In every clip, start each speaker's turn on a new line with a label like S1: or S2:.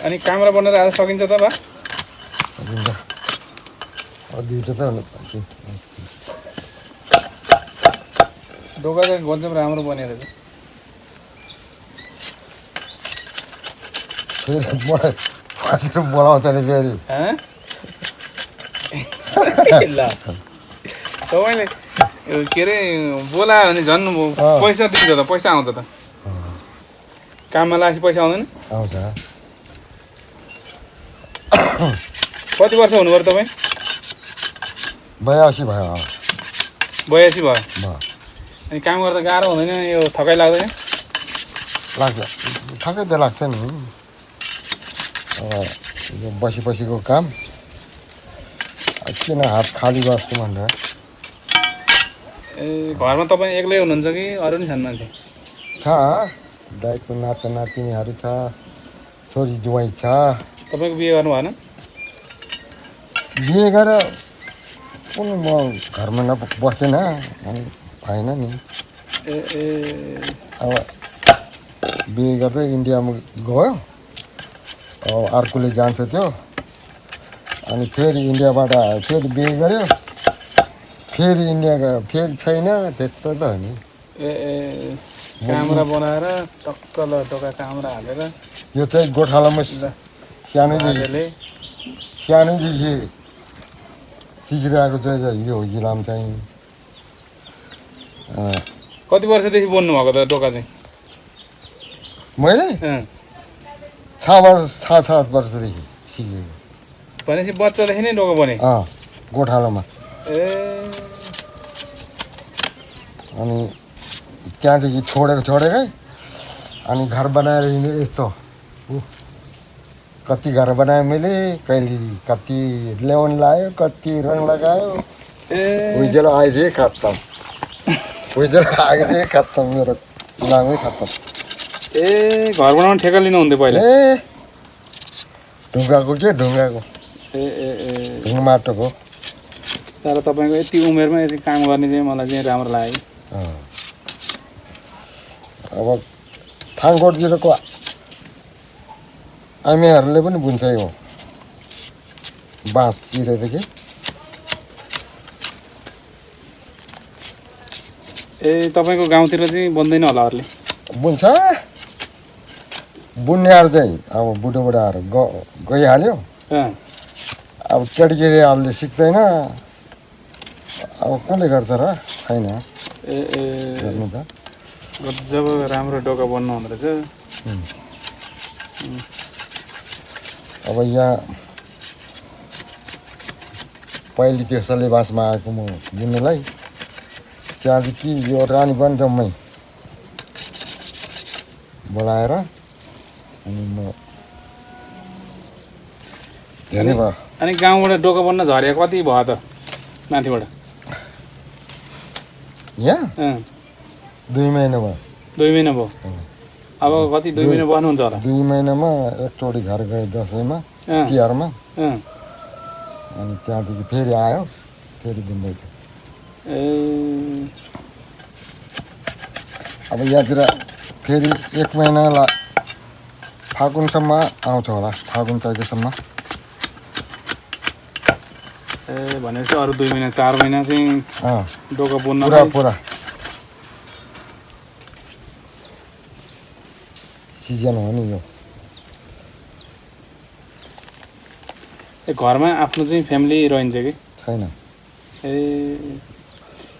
S1: अनि कामरा बनाएर आज सकिन्छ त बा
S2: सकिन्छ दुईवटा त हुनु पर्छ
S1: ढोका चाहिँ गजब राम्रो बनेर छ
S2: फेरि बोलाउँछ नि फेरि
S1: ल तपाईँले के अरे बोलायो भने झन् पैसा दिन्छ त पैसा आउँछ त काममा लागेपछि पैसा आउँदैन
S2: आउँछ
S1: कति वर्ष हुनुभयो तपाईँ
S2: 82 भयो
S1: 82 भयो अनि काम गर्दा गाह्रो हुँदैन यो थकाइ लाग्दैन
S2: लाग्छ थकै त लाग्छ नि यो बसीको काम किन हात खाली बस्नु भनेर
S1: ए घरमा तपाईँ एक्लै हुनुहुन्छ कि अरू नि छन् मान्छे
S2: छ दाइको नाता नातिनीहरू छ छोरी जुवाई छ
S1: तपाईँको बिहे गर्नु भएन
S2: बिहे गरेर कुन म घरमा बसेन अनि भएन नि
S1: ए ए
S2: अब बिहे गर्दै इन्डियामा गयो अब अर्कोले जान्छ त्यो अनि फेरि इन्डियाबाट फेरि बिहे गर्यो फेरि इन्डिया गयो फेरि छैन त्यस्तो त हो नि
S1: ए ए कामरा बनाएर टक्क ल टोका कामरा हालेर
S2: यो चाहिँ गोठालामा सानैदेखि सिकिरहेको चाहिँ यो इलाम चाहिँ
S1: कति वर्षदेखि बोल्नु भएको त टोका चाहिँ
S2: मैले 6 वर्षदेखि सिकेको
S1: भनेपछि बच्चादेखि नै टोका बने
S2: गोठालामा
S1: ए
S2: अनि त्यहाँदेखि छोडेकै अनि घर बनाएर हिँड्यो यस्तो कति घर बनायो मैले कहिले कति ल्याउन लायो कति रङ लगायो उइजेल आइदिए खत्तम मेरो लामै खत्तम
S1: ए घर बनाउन ठेक्का लिनु हुन्थ्यो पहिले
S2: ए ढुङ्गाको
S1: ए ए ए
S2: ढुङ्गा माटोको
S1: तर तपाईँको यति उमेरमा यति काम गर्ने चाहिँ मलाई चाहिँ राम्रो लाग्यो
S2: अब थाङकोटतिरको आमेहरूले पनि बुन्छ यो बाँस चिरेर कि
S1: ए तपाईँको गाउँतिर चाहिँ बन्दैन होला अरूले
S2: बुन्छ बुन्नेहरू चाहिँ अब बुढोबुढाहरू गइहाल्यो अब केटीकेटीहरूले सिक्दैन अब कसले गर्छ र छैन
S1: ए ए
S2: गर्नु त
S1: जब राम्रो डोका बन्नु हुँदो रहेछ
S2: अब यहाँ पहिले त्यो सलेबासमा आएको म बुन्नुलाई त्यहाँदेखि यो रानी पनि जम्मै बोलाएर अनि म धेरै भयो
S1: अनि गाउँबाट डोका बन्न झरे कति भयो त माथिबाट
S2: यहाँ 2 महिना भयो
S1: 2 महिना भयो अब कति 2 महिना बस्नुहुन्छ होला
S2: 2 महिनामा एकचोटि घर गयो दसैँमा तिहारमा अनि त्यहाँदेखि फेरि आयो फेरि बुन्दैछ
S1: ए
S2: अब यहाँतिर फेरि 1 महिना फागुनसम्म आउँछ होला फागुन चैतसम्म
S1: ए भनेपछि अरू 2 महिना 4 महिना चाहिँ डोका बुन्न
S2: पुरा सिजन हो नि यो
S1: घरमा आफ्नो चाहिँ फ्यामिली रहन्छ कि
S2: छैन
S1: ए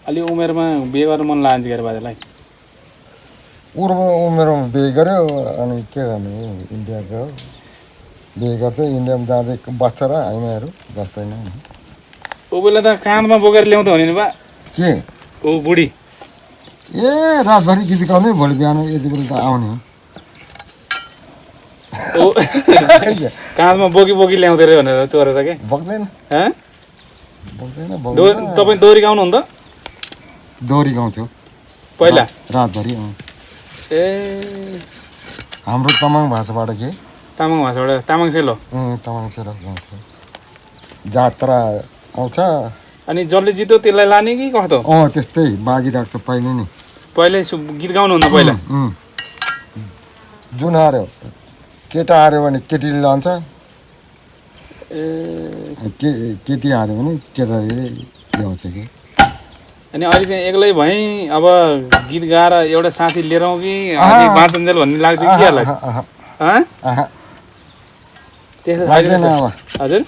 S1: अलि उमेरमा बिहे गर्न मन लाग्छ के अरे बाजेलाई
S2: उमेरमा बिहे गर्यो अनि के गर्नु इन्डिया गयो बिहे गर्दै इन्डियामा जाँदै बस्छ र हामीहरू बस्दैन
S1: ऊ बेला त काँधमा बोकेर ल्याउँदा हुने नि बा
S2: के
S1: ऊ बुढी
S2: ए रातभरि गीत गाउने भोलि बिहान यति बेला त आउने
S1: काँधमा बोकी ल्याउँदै रह्यो भनेर चोरेर के
S2: बग्दैन
S1: तपाईँ दोहोरी गाउनु हुन्थ्यो
S2: दोहोरी गाउँथ्यो
S1: पहिला
S2: रातभरि
S1: ए
S2: हाम्रो तामाङ भाषाबाट के
S1: तामाङ भाषाबाट तामाङ सेलो
S2: तामाङ सेलो गाउँथ्यो जात्रा आउँछ
S1: अनि जसले जित्यो त्यसलाई लाने कि कस्तो
S2: त्यस्तै बाजी राख्छ पहिले नि
S1: गीत गाउनु हुन्थ्यो पहिला
S2: जुन हार्यो केटा हार्यो भने केटीले लान्छ,
S1: ए
S2: केटी हार्यो भने केटाले ल्याउँछ कि।
S1: अनि अहिले चाहिँ एक्लै भएँ, अब गीत गाएर एउटा साथी लिएर आउँ कि बाँचन्जेल भन्ने लाग्छ कि के लाग्छ? त्यसो
S2: लाग्दैन अब।
S1: हजुर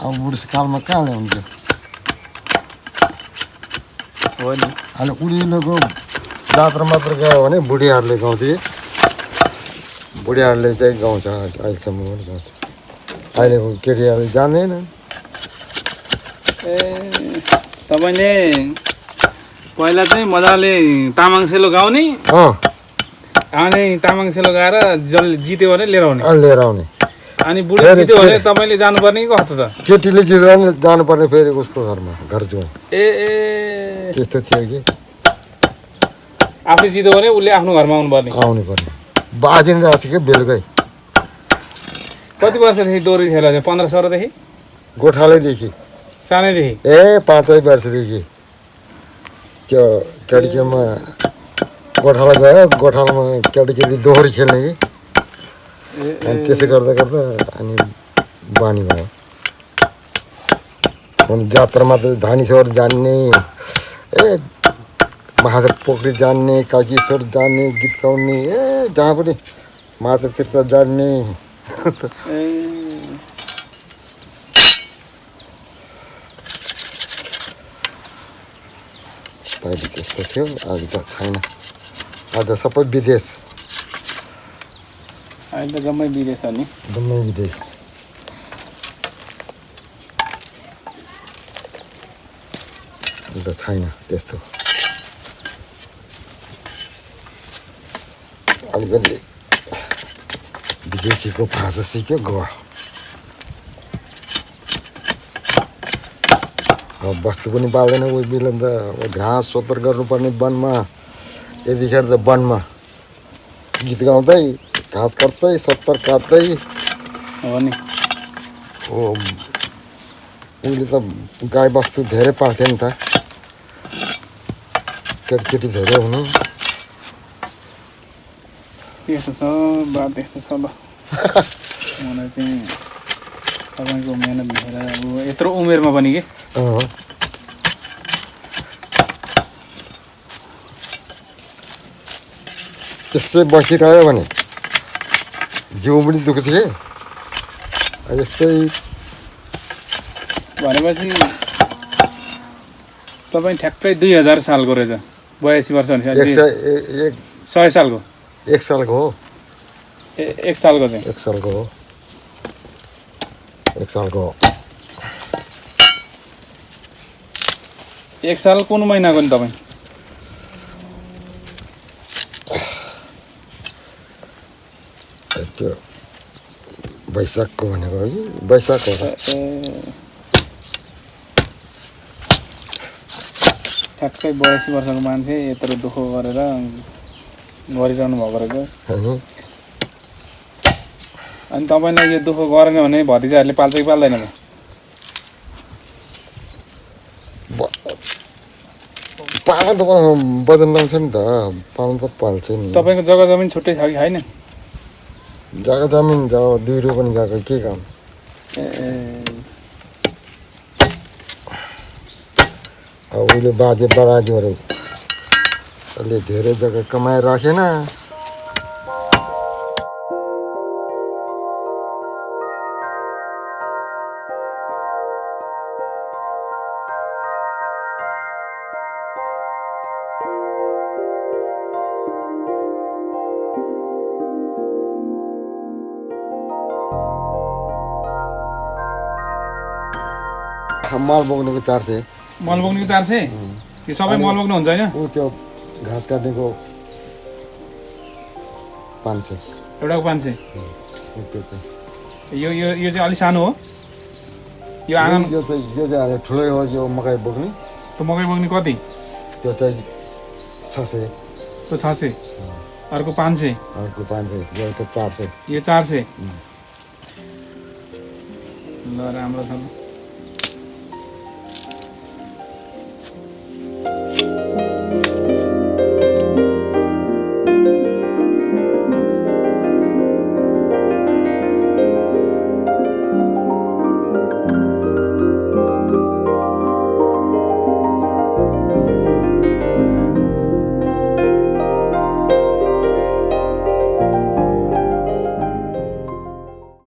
S2: अब बुढेसकालमा कहाँ ल्याउँछ?
S1: हो नि।
S2: अनि उहिलेको जात्रा मात्र गयो भने बुढीहरूले गाउँथे, बुढीहरूले चाहिँ गाउँछ, अहिलेसम्म पनि गाउँछ। अहिलेको केटीहरूले जान्दैन।
S1: ए तपाईँले पहिला चाहिँ मजाले तामाङ सेलो गाउने, अनि तामाङ सेलो गाएर जसले जित्यो भने लिएर आउने,
S2: लिएर आउने।
S1: अनि बुढी जित्यो भने तपाईँले जानुपर्ने कि कस्तो त?
S2: केटीले जित्यो भने जानुपर्ने फेरि उसको घरमा, घर जुवा।
S1: ए
S2: त्यस्तो थियो कि
S1: आफूले जित्यो भने उसले आफ्नो घरमा आउनुपर्ने।
S2: आउनु पर्ने बाजिन रहेको थियो कि बेलुकै।
S1: कति वर्षदेखि डोरी खेला चाहिँ? 15-16देखि?
S2: गोठालैदेखि,
S1: सानैदेखि?
S2: 5 वर्षदेखि त्यो केटीकेमा गोठाला गयो, गोठालामा केटी दोहोरी खेल्ने कि। अनि त्यसो गर्दा गर्दा अनि बानी भयो। अनि जात्रामा त धानीश्वर जान्ने, महादेव पोखरी जान्ने, काकीश्वर जान्ने, गीत गाउने, जहाँ पनि माता तीर्थ जान्ने। पहिले त्यस्तो थियो, अहिले त छैन। अहिले त सबै विदेश,
S1: अहिले त जम्मै विदेश हो नि।
S2: जम्मै विदेश। अहिले त छैन त्यस्तो। अलिकति विदेशीको भाषा सिक्यो गयो। अब वस्तु पनि पाल्दैन उही बेला त। घाँस सोतर गर्नुपर्ने वनमा, यतिखेर त वनमा गीत गाउँदै घाँस काट्दै सत्तर काट्दै
S1: हो नि।
S2: हो उहिले त गाई बस्तु धेरै पाल्थ्यो नि त, केटी धेरै हुने।
S1: त्यस्तो छ बात, त्यस्तो छ। ल मलाई चाहिँ तपाईँको मेहनत देखेर अब यत्रो उमेरमा पनि के
S2: त्यसै बसिरह्यो भने जिउ पनि दुख्थ्यो कि। यस्तै
S1: भनेपछि तपाईँ ठ्याक्कै 2000 सालको रहेछ, 82 वर्ष भने 100 सालको।
S2: 1 सालको हो।
S1: 1 सालको चाहिँ
S2: 1 सालको हो। 1 सालको हो।
S1: 1 साल कुन महिनाको नि तपाईँ?
S2: त्यो वैशाखको भनेको हो कि वैशाख हो।
S1: ठ्याक्कै 82 वर्षको मान्छे यत्रो दुःख गरेर गरिरहनु भएको रहेछ। अनि तपाईँलाई यो दुःख गरेन भने भतिजाहरूले पाल्छ कि पाल्दैन?
S2: पाल्न त वजन लाउँछ नि त, पाल्नु त पाल्छ नि।
S1: तपाईँको जग्गा जमिन छुट्टै छ कि छैन?
S2: जग्गा जमिन 2 रुपियाँ पनि गएको के काम। अब उहिले बाजे बराजुहरूले धेरै जग्गा कमाएर राखेन। मल बोक्नेको 400।
S1: मल बोक्नेको 400? यो सबै मल बोक्नु हुन्छ होइन?
S2: ऊ त्यो घाँस काट्नेको 500।
S1: एउटाको 500? यो यो यो चाहिँ अलिक सानो हो। यो आँगन
S2: यो चाहिँ ठुलै हो। यो मकै बोक्ने।
S1: त्यो मकै बोक्ने कति?
S2: त्यो चाहिँ 600।
S1: त्यो 600। अर्को 500।
S2: अर्को 500। यो त 400।
S1: यो 400। ल राम्रो छ।